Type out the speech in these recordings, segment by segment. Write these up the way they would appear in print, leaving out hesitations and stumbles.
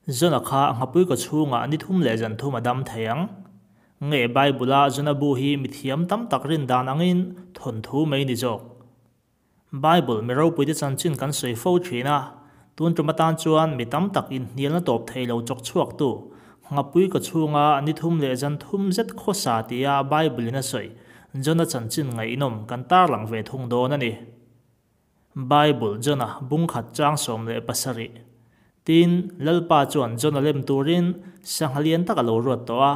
Jona kha nghapui kaw chhungah ni thum leh zan thum a dam thei ang. Nge Bible-a Jona bu hi mithiam tam tak rin dan angin thawnthu mai ni zawk? Bible mi ropuite chanchin kan sawi fo thin a, tun tum atan chuan mi tam tak inhnialna tawp thei lo chawk chhuaktu, nghapui kaw chhunga ni thum leh zan thum zet khawsa tia Bible-in a sawi Jona chanchin ngaihnawm kan tarlang ve thung dawn a ni. Bible Jona bung khat chang 17. Tin, Lalpa chuan Jona lem turin sangha lian tak a lo ruat tawh a,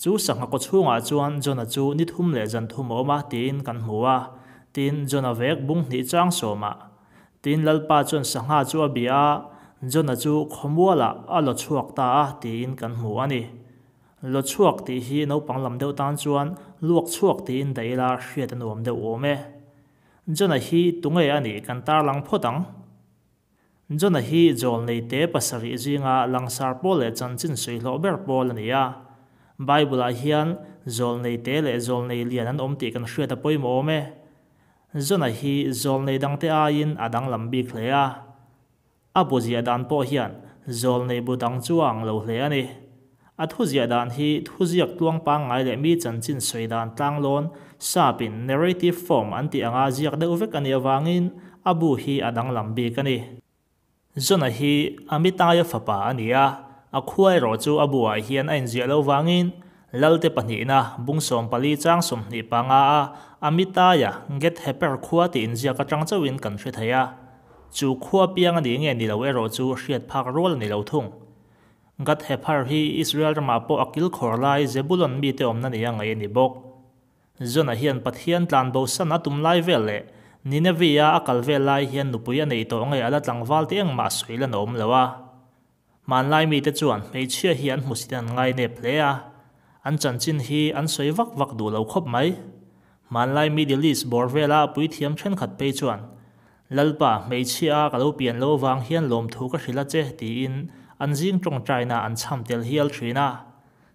chu sangha kaw chhungah chuan Jona chu ni thum leh zan thum a awm a tiin kan hmu a. Tin, Jona vek bung hnih chang sawmah. Tin, Lalpa chuan sangha chu a bia a, Jona chu khawmualah a law chhuak ta a tiin kan hmu a ni. Law chhuak tih hi naupang lam deuh tan chuan luak chhuak tiin daih ila hriat a nuam deuh awm e. Jona hi tunge a nih kan tarlang phawt ang. Jona hi Zawlnei te pasarih zinga langsar pawl leh chanchin suihlawh ber pawl a ni a. Bible-ah hian Zawlnei te leh Zawlnei lian an awm tih kan hriat a pawimawh awm e. Jona hi Zawlnei dangte aiin a danglam bik hle a. A bu ziah dan pawh hian Zawlnei bu dang chu a ang lo hle a ni. A thu ziah dan hi thuziak tluang pangngai leh mi chanchin sawi dan tlanglawn sapin narrative form an tih anga ziak deuh vek a nih avangin a bu hi a danglam bik a ni. Jona hi Amitaia fapa a ni a, a khua erawh chu a buah hian a inziah lo vangin Lalte pahnihna bung 14 chang 25 a Amitaia Geth-heper khua tih inziak atang chauhin kan hre thei a. Chu khua piang a nih nge ni lo erawh chu hriat phak rual a ni lo thung. Gath-heper hi Israel ramah pawh a kilkhawr lai Zebulon mite awmna nia ngaih a ni bawk. Jona hian Pathian tlan bosan a tum lai vel leh Nineveh-a a kal vel lai hian nupui a neih tawh nge a la tlangval te engmah sawi lan a awm lo a. Hmanlai mite chuan hmeichhia hi an hmusit an ngainep hle a, an chanchin hi an sawi vak vak duh lo khawp mai. Hmanlai Middle East bawr vela puithiam thenkhat phei chuan, Lalpa, hmeichhia a ka lo pian lo vang hian lawmthu ka hrilh a che, tiin an zing tawngtaina an chham tel hial thin a.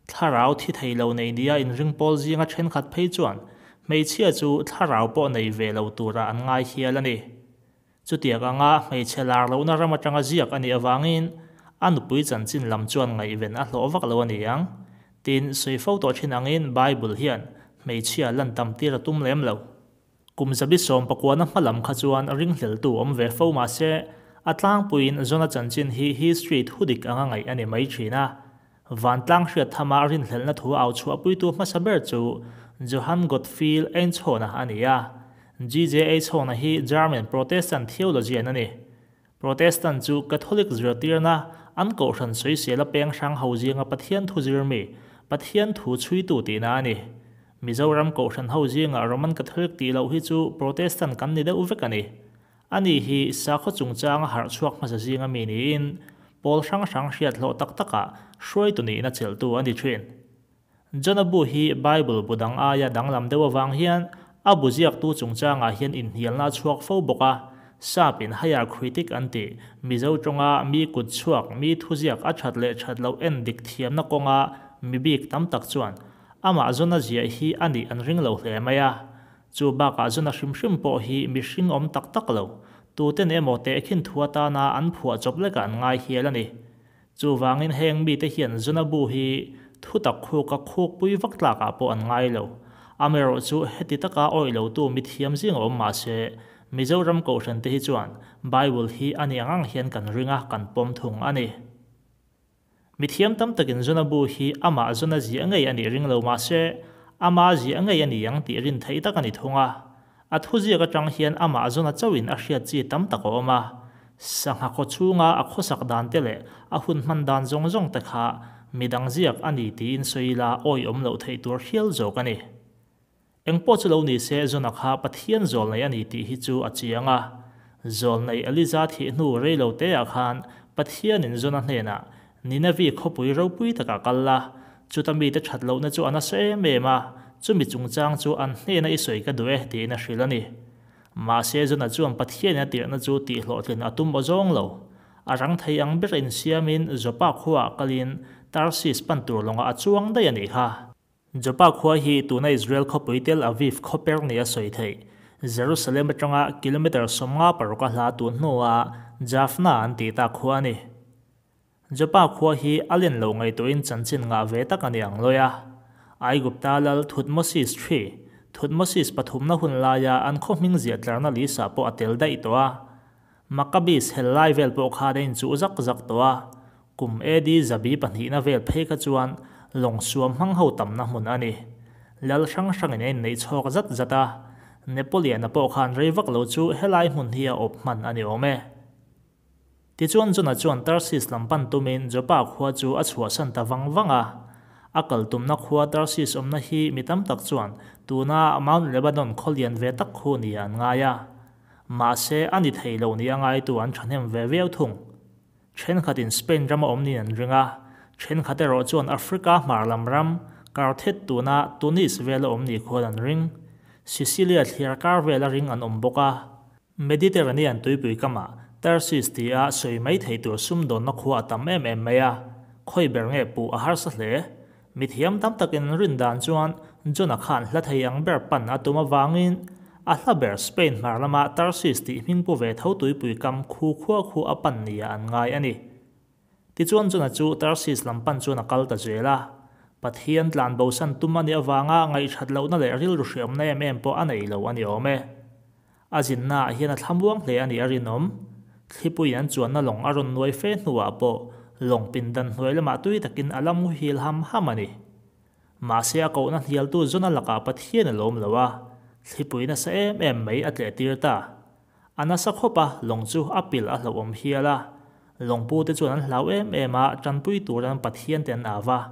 Thlarau thi thei lo nei nia inring pawl zinga thenkhat phei chuan hmeichhia chu thlarau pawh nei ve lo tura an ngai hial a ni. Chutiang anga hmeichhe lar lohna ram atanga ziak a nih avangin a nupui chanchin lam chuan ngaihven a hlawh vak lo a ni ang. Tin, sawi fo tawh thin angin Bible hian hmeichhia lan tam tir a tum lem lo. Kum zabi sawm pakuana hma lam kha chuan ringhleltu awm ve fo mah se, a tlangpuiin Jona chanchin hi history thu dik anga ngaih a ni mai thin a. Vantlang hriat thama rinhlelhna thu au chhuahpuitu hmasa ber chu Johann Gottfried Eichhorn-a a ni a. GJ Eichhorn-a hi German Protestant theologian a ni. Protestant chu Catholic zirtirna an kohhran sawisel a peng hrang ho zinga Pathian thu zirmi, Pathian thu chhuitu tihna a ni. Mizoram kohhran ho zinga Roman Catholic tih loh hi chu Protestant kan ni deuh vek a ni. Ani hi sakhaw chungchanga harh chhuak hmasa zinga mi niin pawl hrang hrang hriat hlawh tak takah hruaitu nihna chelhtu a ni thin. Jona bu hi Bible bu dang aia danglam deuh avang hian a bu ziaktu chungchangah hian inhnialna a chhuak fo bawk a, Sap-in higher critic an tih, Mizo tawnga mi kut chhuak, mi thuziak a that leh that loh en dik thiamna kawnga mi bik tam tak chuan amah Jona ziah hi a nih an ring lo hle mai a. Chu bakah Jona hrim hrim pawh hi mihring awm tak tak lo, tuten emaw tehkhin thu atana an phuah chawp lekah an ngai hial a ni. Chuvangin heng mite hian Jona bu hi thu tak khuka khukpui vak tlakah pawh an ngai lo. Amaherawh chu heti taka awih lotu mithiam zing a awm mah se, Mizoram kohhrante hi chuan Bible hi a ni ang ang hian kan ring a, kan pawm thung a ni. Mithiam tam takin Jona bu hi amah Jona ziah ngei a nih ring lo mah se, ama ziah ngei a ni ang tih rin theih tak a ni thung a. A thuziak atang hian amah Jona chauhin a hriat chi tam tak a awm a. Sangha khaw chhunga a khawsak dan te leh a hun hman dan zawng zawng te kha midang ziak a ni tiin sawi ila awihawm loh theih tur hial zawk a ni. Engpawh chu lo ni se Jona kha Pathian zawlnei a ni tih hi chu a chiang a. Zawlnei Eliza thih hnu rei lo te ah khan Pathianin Jona hnenah Nineveh khawpui ropui takah kal la, chuta mite that lohna chu a nasa em em a, chumi chungchang chu an hnena i sawi ka duh e tiin a hrilh a ni. Mahse Jona chuan Pathianin a tirhna chu tihhlawhtlin a tum aw zawng lo. A rang thei ang ber insiamin Joppa khuaah kalin Tarsis pan tur lawngah a chuang daih a nih kha. Joppa khua hi tuna Israel khawpui Tel Aviv khawper nia a sawi theih. Jerusalem atanga kilometre 56 a hla tun hnua Jaffna an tih tak khua a ni. Joppa khua hi a len lo ngaihtuahin chanchin ngah ve tak a ni ang lawi a. Aigupta lal Thutmosis ii, Thutmosis pathumna hun laia an khaw hming ziah tlarna lisa pawh a tel daih tawh a. Maccabees hel lai vel pawh khan a inchuh zak zak tawh a. Kum AD zabi pahnihna vel phei kha chuan lawng suam hmang ho tamna hmun a ni. Lal hrang hrangin a inneih chhawk zat zat a. Napoleon-a pawh khan rei vak lo chu helai hmun hi a awp hman a ni awm e. Tichuan Jona chuan Tarsis lam pan tumin Joppa khua chu a chhuahsan ta vang vang a. A kal tumna khua Tarsis awmna hi mi tam tak chuan tuna Mount Lebanon khaw lian ve tak khu nia an ngai a. Mahse, a ni thei lo nia ngaitu an thahnem ve viau thung. Thenkhatin Spain rama awm niin an ring a, thenkhat erawh chuan Africa hmar lam ram, Carthage tuna Tunis vela awm ni khuan an ring. Sicilia thliar kar vela ring an awm bawk a. Mediterranean tuipui kamah Tarsis tia sawi mai thei tur sumdawnna khua a tam em em mai a, khawi ber nge puh a harsa hle. Mithiam tam takin rin dan chuan Jona khan hla thei ang ber pan a tum avangin a hla ber Spain hmar lama Tarsis tih hming pu ve tho tuipui kam khu khua khu a pan nia an ngai a ni. Tichuan Jona chu Tarsis lam pan chuan a kal ta zel a. Pathian tlan bosan tum a nih avanga ngaihṭhat lohna leh rilru hriamna em em pawh a nei lo a ni awm e. A zinnaah hian a thlamuang hle a nih a rinawm. Thlipui an chuanna lawng a rawn nuai fe hnuah pawh lawng pindan hnuai lamah tui takin a la muhil ham ham a ni. Mahse a kohna hnialtu Jona lakah Pathian a lawm lo a, thlipui nasa em em mai a tlehtir ta. A nasa khawp a, lawng chu a pil a hlauhawm hial a. Lawngpute chuan an hlau em em a, tanpui turin an Pathian te an au va.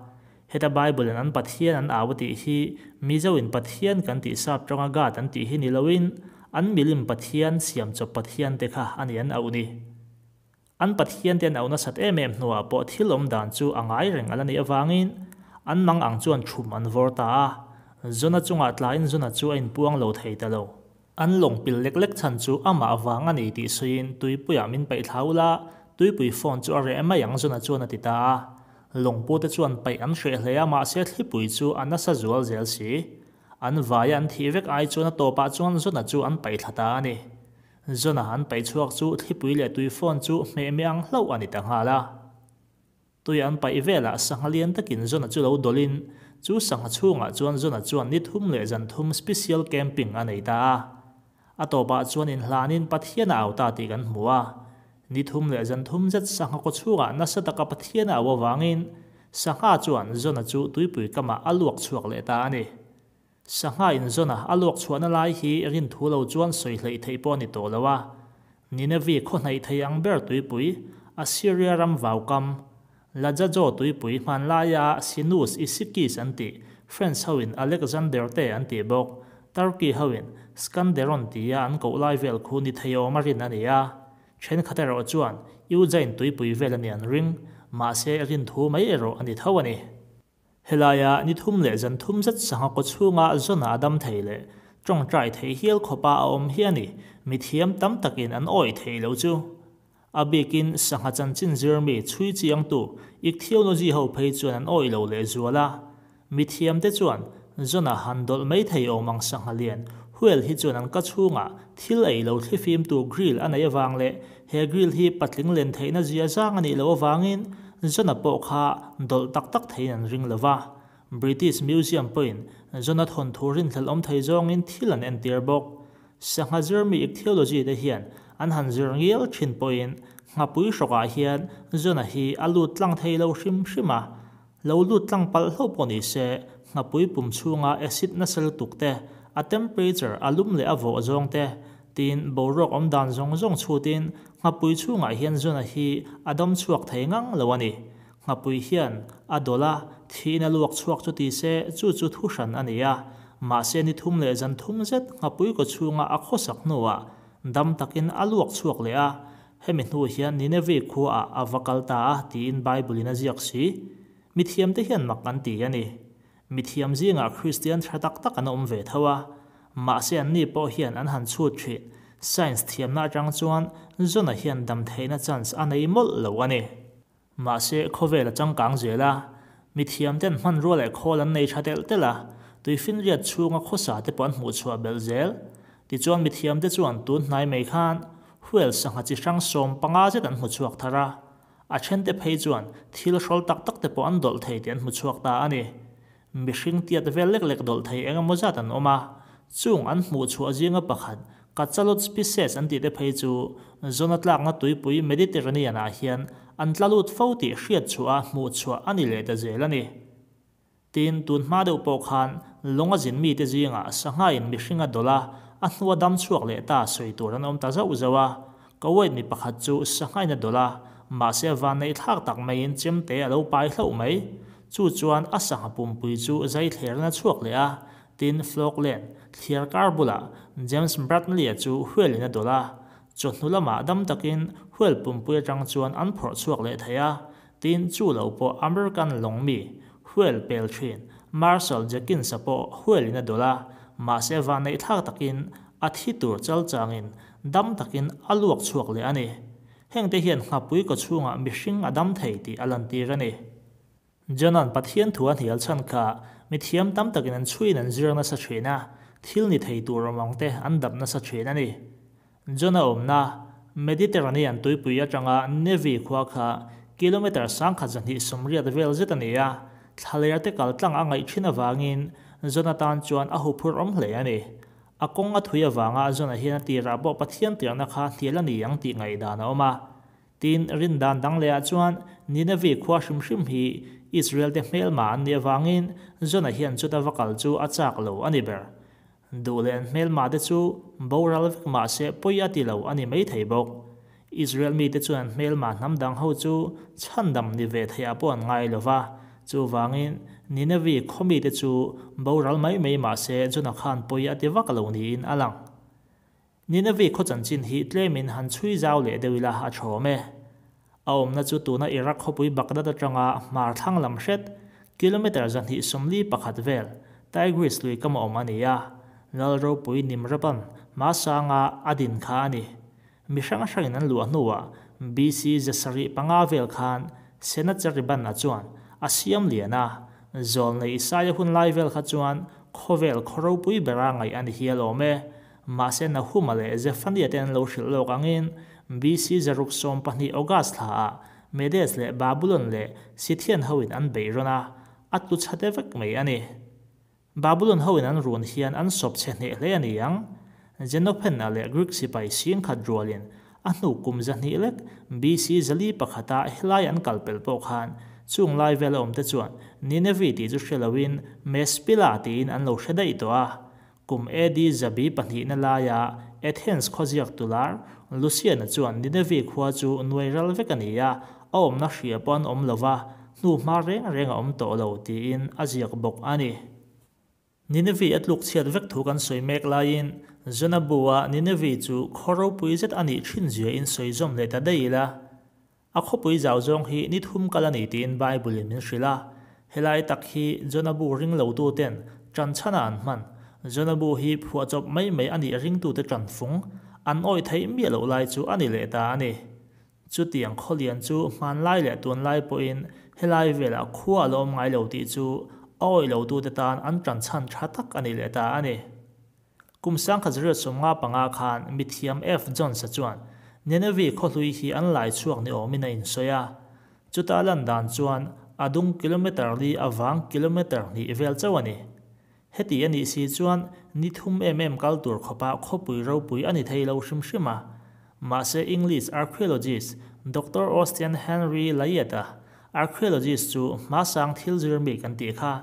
Heta Bible in an Pathian an au a tih hi Mizo in Pathian kan tih sap tawnga God an tih hi ni loin an milim Pathian, siamchawp Pathian te kha a ni an auh ni. An Pathian te an auh nasat em em hnuah pawh thil awm dan chu a ngai reng a la nih avangin an mang ang chuan chhum an vawr ta a, Jona chungah tlaiin Jona chu a inpuang lo thei ta lo. An lawng pil lek lek chhan chu amah vang a ni tih sawiin tuipuiah min paih thla ula, tuipui phone chu a reh mai ang Jona chuan a ti ta a. Lawngpute chuan paih an hreh hle a mahse thlipui chu a nasa zual zel si. An vaia an thih vek ai chuan a tawpah chuan Jona chu an paih thla ta a ni. Jona an paih chhuak chu thlipui leh tui phone chu hmehmeh ang hlauh a ni ta nghal a. Tui an paih velah sangha lian takin Jona chu lo dawlin, chu sangha chhungah chuan Jona chuan ni thum leh zan thum special camping a nei ta a. A tawpah chuan inhlanin Pathian a au ta tih kan hmu a. Ni thum leh zan thum zet sangha kaw chhungah nasa taka Pathian a au avangin sangha chuan Jona chu tuipui kamah a luak chhuak leh ta a ni. Sangha inzawna a luak chhuahna lai hi rinthu lo chuan sawi hleih theih pawh a ni tawh lo a. Nineveh khaw hnaih thei ang ber tuipui, Assyria ram vaukam, Lajajo tuipui hmanlaia Sinus Isikis an tih, French hoin Alexander te an tih bawk, Turkey hoin Skanderon tia an koh lai vel khu ni thei awm a rin a ni a. Thenkhat erawh chuan Eujain tuipui vel a ni an ring, mahse rinthu mai erawh a ni tho a ni. Helaia ni thum leh zan thum zet sangha kaw chhunga Jona a dam thei leh tawngtai thei hial khawpa a awm hi a ni, mithiam tam takin an awih theih lo chu. A bikin sangha chanchin zirmi chhui chiangtu ichthyology ho phei chuan an awih lo leh zual a. Mithiamte chuan Jona han dawlh mai thei awm ang sangha lian whale hi chuan an ka chhungah thil ei lo thlifimtu grill a neih avang leh he grill hi patling len theihna zia zang a nih loh avangin Jona pawh kha dawlh tak tak theiin an ring lo va. British Museum pawhin Jona thawnthu rinhlelh awm thei zawngin thil an entir bawk. Sangha zirmi ichthyology te hian an han zir ngial thin pawhin nghapui hrawkah hian Jona hi a lut tlang thei lo hrim hrim a. Lo lut tlang palh hlauh pawh ni se, nghapui pum chhunga acid nasa lutuk te, a temperature a lum leh a vawh zawng te, tiin boruak awm dan zawng zawng chhutin nghapui chhungah hian Jona hi a dam chhuak thei ngang lo a ni. Nghapui hian a dawlh a, thiin a luak chhuak chu ti se, chu chu thu hran a ni a. Mahse ni thum leh zan thum zet nghapui kaw chhunga a khawsak hnuah dam takin a luak chhuak leh a, Hemi hnu hian Nineveh khuaah a va kal ta a tiin Bible-in a ziak si. Mithiamte hian mak an ti a ni. Mithiam zingah Kristian tha tak tak an awm ve tho a. Mahse anni pawh hian an han chhut thin. Science thiamna atang chuan Jona hian dam theihna chance a nei mawlh lo a ni. Mahse khawvel a changkang zel a, mithiamten hmanrua leh khawl an nei tha telh telh a, tuifinriat chhunga khawsa te pawh an hmuhchhuah belh zel. Tichuan mithiamte chuan tun hnai mai khan whale sangha chi hrang 15 zet an hmuchhuak thar a. A thente phei chuan thil hrawl tak tak te pawh an dawlh thei tih an hmu chhuak ta a ni. Mihring tiat vel lek lek dawlh thei eng emaw zat an awm a, chung an hmuh chhuah zinga pakhat Cachalot species an tih te phei chu Jona tlakna tuipui Mediterranean ah hian an tla lut fo tih hriat chhuah a hmuh chhuah a ni leh ta zel a ni. Tin, tun hma deuh pawh khan lawng a zin mite zingah sanghain mihring a dawlh a, a hnua dam chhuak leh ta sawi tur an awm ta zauh zauh a. Kuwait mi pakhat chu sanghain a dawlh a, mahse vanneih thlak tak maiin chemte a lo pai hlauh mai. Chu chuan a sangha pumpui chu zai thlerin a chhuak leh a, tin Falkland thliar kar bulah James Bradley-a chu whale-in a dawlh a. Chawhnu lamah dam takin whale pumpui atang chuan an phawrh chhuak leh thei a, Tin, chu lo pawh American lawng mi, whale pel thin, Marshall Jenkins-a pawh whale in a dawlh a, mahse vanneih thlak takin a thi tur chal changin dam takin a luak chhuak leh a ni. Hengte hian nghapui kaw chhungah mihring a dam thei tih a lantir a ni. John-a'n Pathian thu a hnial chhan kha mi thiam tam takin an chhuiin an zir nasa thin a, thil ni thei tur awm ang te an dap nasa thin a ni. Jona awmna, Mediterranean tuipui atanga Nineveh khua kha kilometre 1280 vel zet a ni a, thlaler te kal tlang a ngaih thin avangin Jona tan chuan a huphurh awm hle a ni. A kawng a thui avanga Jona hian a tirah pawh Pathian tirhna kha hnial a ni ang tih ngaihdan a awm a. Tin, rindan dang lehah chuan Nineveh khua hrim hrim hi Israel te hmelma an nih avangin Jona hian chuta va kal chu a chak lo a ni ber. Duh leh an hmelmah te chu boral vek mah se pawi a ti lo a ni maithei bawk. Israel mite chuan an hmelmah hnam dang ho chu chhandam ni ve theiah pawh an ngai lo va, chuvangin Nineveh khaw mite chu boral mai mai mah se Jona khan pawi a ti vak lo niin a lang. Nineveh khaw chanchin hi tlemin han chhui zau leh deuh ila a thawm e. A awmna chu tuna Iraq khawpui Baghdad atanga hmar thlang lam hret, kilometre 241 vel, Tigris lui kam a awm a ni a, Lal ropui Nimrapan hmasanga a din kha a ni. Mi hrang hrangin an luah hnuah BC 705 vel khan Sennacherib-a chuan a siam lian a, zawlnei Isaia hun lai vel kha chuan khawvel khaw ropui bera ngaih a ni hial awm e. Mahse Nahuma leh Zephaniah te an lo hrilh lawk angin BC 612 August thlaah Medes leh Babulon leh Scythian hoin an beih rawn a, a tlu chhate vek mai a ni. Babulon hoin an run hian an sawp chhe hneh hle a ni ang. Xenophon-a leh Greek sipai singkhat rualin a hnu kum 200 lek BC 401 a helai an kal pelh pawh khan chung lai vel a awmte chuan Nineveh tih chu hre loin Mespila tiin an lo hre daih tawh a. Kum AD 200 laia Athens khawziak tular Lucian-a chuan Nineveh khua chu nuai ral vek a ni a, a awmna hria pawh an awm lo va, hnu hma reng reng a awm tawh lo tiin a ziak bawk a ni. Nineveh a tluk chhiat vek thu kan sawi mek laiin Jona bu-a Nineveh chu khaw ropui zet a nih thin ziain sawi zawm leh ta daih ila. A khawpui zau zawng hi ni thum kal a ni tiin Bible-in min hrilh a. Helai tak hi Jona bu ring lotuten ṭan chhana an hman. Jona bu hi phuahchawp mai mai a nih ringtute ṭan fung an awih theih miah loh lai chu a ni leh ta a ni. Chutiang khawlian chu hmanlai leh tunlai pawhin helai velah khua a la awm ngai lo tih chu a awih lotute tan an ṭan chhan ṭha tak a ni leh ta a ni. Kum 1955 khan mithiam F. Jones-a chuan Nineveh khawhlui hi an lai chhuak ni awmin a insawi a. Chuta lan dan chuan a dung kilometre li a vang kilometre hnih vel chauh a ni. Heti a nih si chuan ni thum em em kal tur khawpa khawpui ropui a ni thei lo hrim hrim a. Mahse English archaeologist Doctor Austen Henry Layet-a archaeologist chu hmasang thil zir mi kan tih kha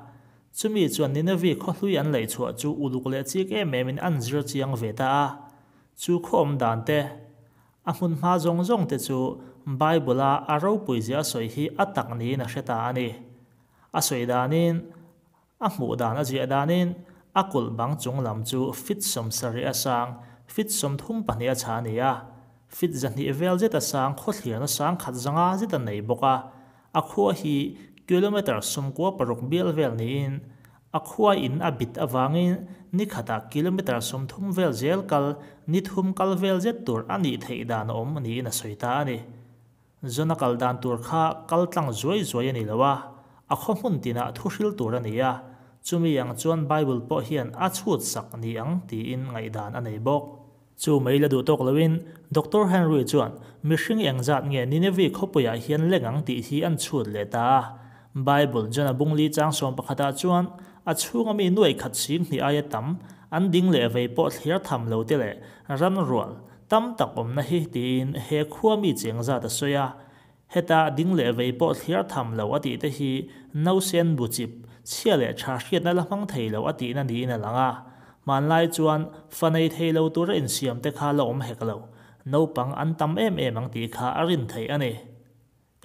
Chumi chuan Nineveh khawhlui an laih chhuah chu uluk leh chik em emin an zir chiang ve ta a. Chu khaw awm dan te, a hmun hma zawng zawng te chu Bible-a a ropui zia a sawi hi a tak niin a hre ta a ni. A sawi danin, a hmuh dan a ziah danin, a kulh bang chung lam chu feet 70 a sang, feet 32 a chha a ni a. Feet 200 vel zet a sang khawthlirna 1500 zet a nei bawk a. A khua hi kilometre 96 bial vel niin a khua in a bit avangin ni khatah kilometre 30 vel zel kal ni thum kal vel zet tur a nih theih dan a awm niin a sawi ta a ni. Jona kal dan tur kha kal tlang zuai zuai a ni lo a, a khaw hmun tinah thu hril tur a ni a, chumi ang chuan Bible pawh hian a chhut sak ni ang tiin ngaihdan a nei bawk. Chu mai la duh tawk loin Doctor Henry chuan mihring engzat nge Nineveh khawpuiah hian leng ang tih hi an chhut leh ta a. Bible Jona bungli chang 11ah chuan a chhunga mi nuai khat 20,000 aia tam an ding leh vei pawh thlir tham lo te leh ran rual tam tak awmna hi tiin he khua mi cheng zat a sawi a. Heta ding leh vei pawh thlir tham lo a tih te hi nausen bu chip chhia leh tha hriatna la hmang thei lo a tihna niin a lang a. Hmanlai chuan fa nei thei lo tura insiam te kha la awm hek lo. Naupang an tam em em ang tih kha a rin theih a ni.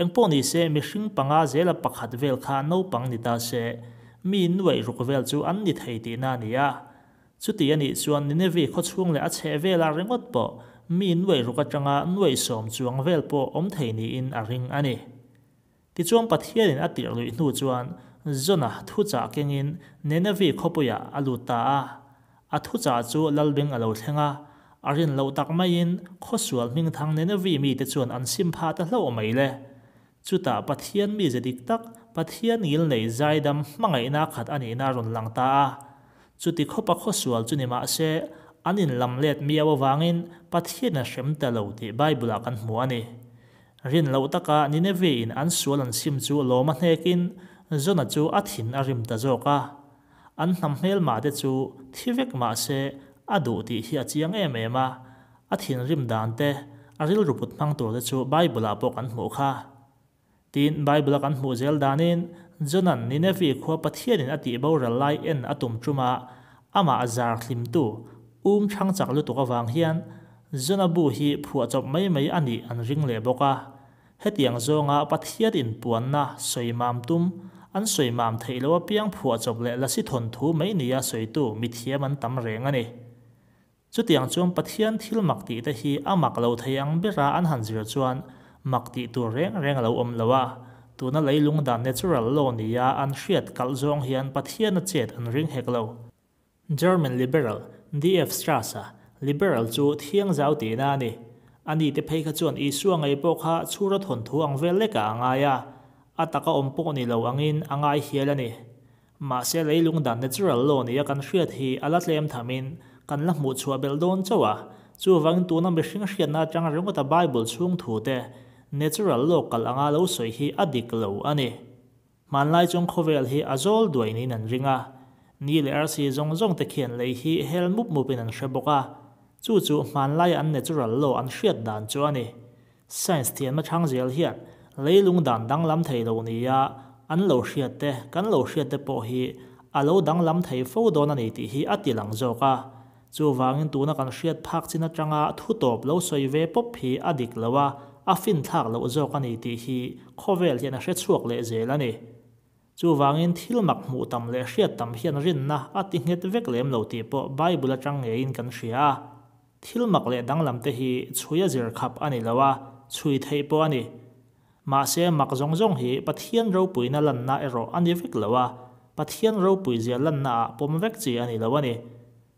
Engpawh ni se mihring panga zela pakhat vel kha naupang ni ta se mi nuaih ruk vel chu an ni thei tihna a ni a. Chuti a nih chuan Nineveh khawchhung leh a chheh velah ringawt pawh mi nuaih ruk atanga nuaih sawm chuang vel pawh awm thei niin a ring a ni. Tichuan Pathianin a tirh luih hnu chuan Jona thuchah kengin Nineveh khawpuiah a lut ta a. A thuchah chu lalbeng a lo thleng a, a rin loh tak maiin khawsual hmingthang Nineveh mite chuan an sim phah ta hlauh mai le. Chutah Pathian mize dik tak, Pathian ngilnei zaidam hmangaihna khat a nihna a rawn lang ta a. Chuti khawpa khawsual chu ni mah se, an inlam let miau avangin Pathian a hrem ta lo tih Bible-ah kan hmu a ni. Rin loh taka Nineveh-in an sual an sim chu lawm a hnekin Jona chu a thin a rim ta zawk a. An hnam hmelmah te chu thi vek mah se a duh tih hi a chiang em em a. A thinrim dan te, a rilru put hmang tur te chu Bible-ah pawh kan hmuh kha. Tin, Bible-a kan hmuh zel danin Jona'n Nineveh khua Pathianin a tih boral lai en a tum ṭuma amah zar hlimtu um chhang chak lutuk avang hian Jona bu hi phuahchawp mai mai a nih an ring leh bawk a. Hetiang zawnga Pathian inpuanna sawi mam tum, an sawi mam theih loh apiang phuahchawp leh lasi thawnthu mai nia sawitu mithiam an tam reng a ni. Chutiang chuan Pathian thil mak tih te hi a mak lo thei ang bera an han zir chuan mak tih tur reng reng a lo awm lo a, tuna leilung dan natural law nia an hriat kalh zawng hian Pathian a chet an ring hek lo. German liberal DF Strauss-a liberal chu thiang zau tihna a ni. Ani te phei kha chuan Isua ngei pawh kha chhura thawnthu ang vel lekah a ngai a, a taka awm pawh ni lo angin a ngai hial a ni. Mahse leilung dan natural law nia kan hriat hi a la tlem thamin kan la hmuh chhuah belh dawn chauh a, chuvangin tuna mihring hriatna atanga ringawta Bible chhung thute natural law kalh anga lo sawi hi a dik lo a ni. Hmanlai chuan khawvel hi a zawl duai niin an ring a, ni leh arsi zawng zawng te khian lei hi hel mup mupin an hre bawk a, chu chu hmanlaia an natural law an hriat dan chu a ni. Science thiamna chhang zel hian leilung dan danglam thei lo nia an lo hriat te, kan lo hriat te pawh hi a lo danglam thei fo dawn a ni tih hi a ti lang zawk a. Chuvangin tuna kan hriat phak chin atanga thu tawp lo sawi ve pawp hi a dik lo a, a finthlak loh zawk a ni tih hi khawvel hian a hre chhuak leh zel a ni. Chuvangin thil mak hmuh tam leh hriat tam hian rinna a ti nghet vek lem lo tih pawh Bible atang ngeiin kan hria a. Thil mak leh danglam te hi chhui a zir khap a ni lo a, chhui theih pawh a ni. Mahse mak zawng zawng hi Pathian ropuina lanna erawh a ni vek lo a, Pathian ropui zia lanna ah pawm vek chi a ni lo a ni.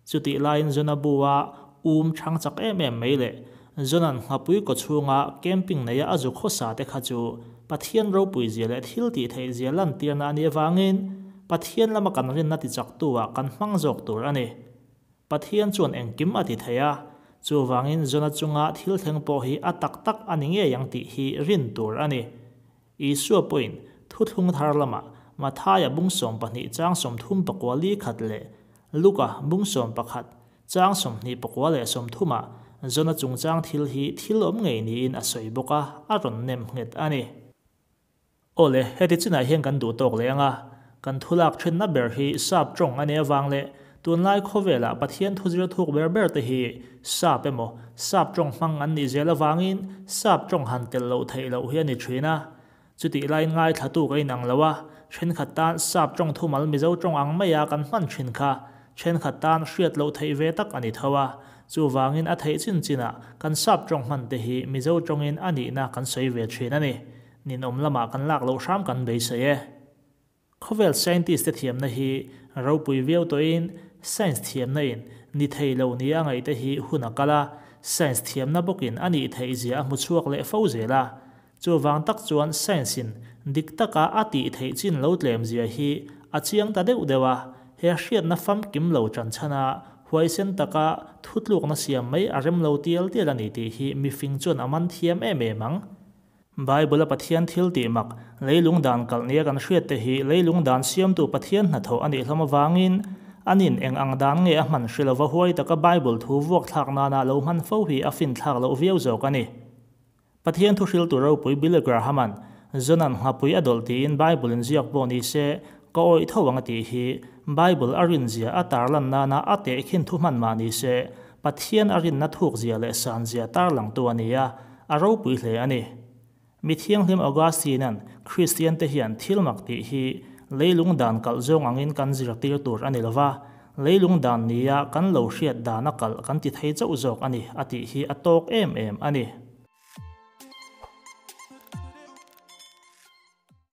Chutih laiin Jona bu a um chhang chak em em mai leh Jona'n nghapui kaw chhunga camping neia a zu khawsa te kha chu Pathian ropui zia leh thil tih theih zia lantirna a nih avangin Pathian lama kan rinna tichaktu ah kan hmang zawk tur a ni. Pathian chuan engkim a ti thei a, chuvangin Jona chunga thil thleng pawh hi a tak tak a ni ngei ang tih hi rin tur a ni. Isua pawhin thuthlung thar lamah Mathaia bung 12 chang 34 li khat leh Luka bung 11 chang 24 leh 30 ah Jona chungchang thil hi thil awm ngei niin a sawi bawk a, a rawn nem nghet a ni. Awle, heti chinah hian kan duh tawk leh ang a, kan thu lak thinna ber hi sap tawng a nih avang leh tunlai khawvelah Pathian thu zir thuk ber ber te hi sap emaw sap tawng hmang an nih zel avangin sap tawng han tel loh theih loh hi a ni thin a. Chutih laiin ngaithlatu ka inang lo a, thenkhat tan sap tawng thumal Mizo tawng ang maia kan hman thin kha thenkhat tan hriat loh theih ve tak a ni tho a, chuvangin a theih chin chinah kan sap tawng hman te hi Mizo tawngin a nihna kan sawi ve thin a ni. Ninawm lamah kan lak loh hram kan beisei e. Khawvel scientist te thiamna hi ropui viau tawhin science thiamna in ni thei lo nia ngaih te hi hun a kal a, science thiamna bawkin a nih theih zia a hmu chhuak leh fo zel a. Chuvang tak chuan science in dik taka a tih theih chin lo tlem zia hi a chiang ta deuh deuh a, he hriatna famkim lo ṭan chhan a. Huaisen taka thutlukna siam mai a rem lo tial tial a ni tih hi mifing chuan a man thiam em em ang. Bible-a Pathian thil tih mak, leilung dan kalh nia kan hriat te hi leilung dan siamtu Pathian hnathawh a nih hlawm avangin anin eng ang dan nge a hman hre lova huai taka Bible thu vuak thlak nana lo hman fo hi a finthlak loh viau zawk a ni. Pathian thu hriltu ropui Billy Graham-a'n Jona'n nghapui a dawlh tiin Bible-in ziak pawh ni se ka awih tho ang a tih hi Bible a rinzia a tarlan nana a tehkhin thu hman mah ni se Pathian a rinna thukzia leh sanzia tarlangtu a ni a, a ropui hle a ni. Mi thianghlim Augustine-a'n Kristiante hian thil mak tih hi leilung dan kalh zawng angin kan zirtir tur a ni lo va, leilung dan nia kan lo hriat dana kalh kan ti thei chauh zawk a ni a tih hi a tawk em em a ni.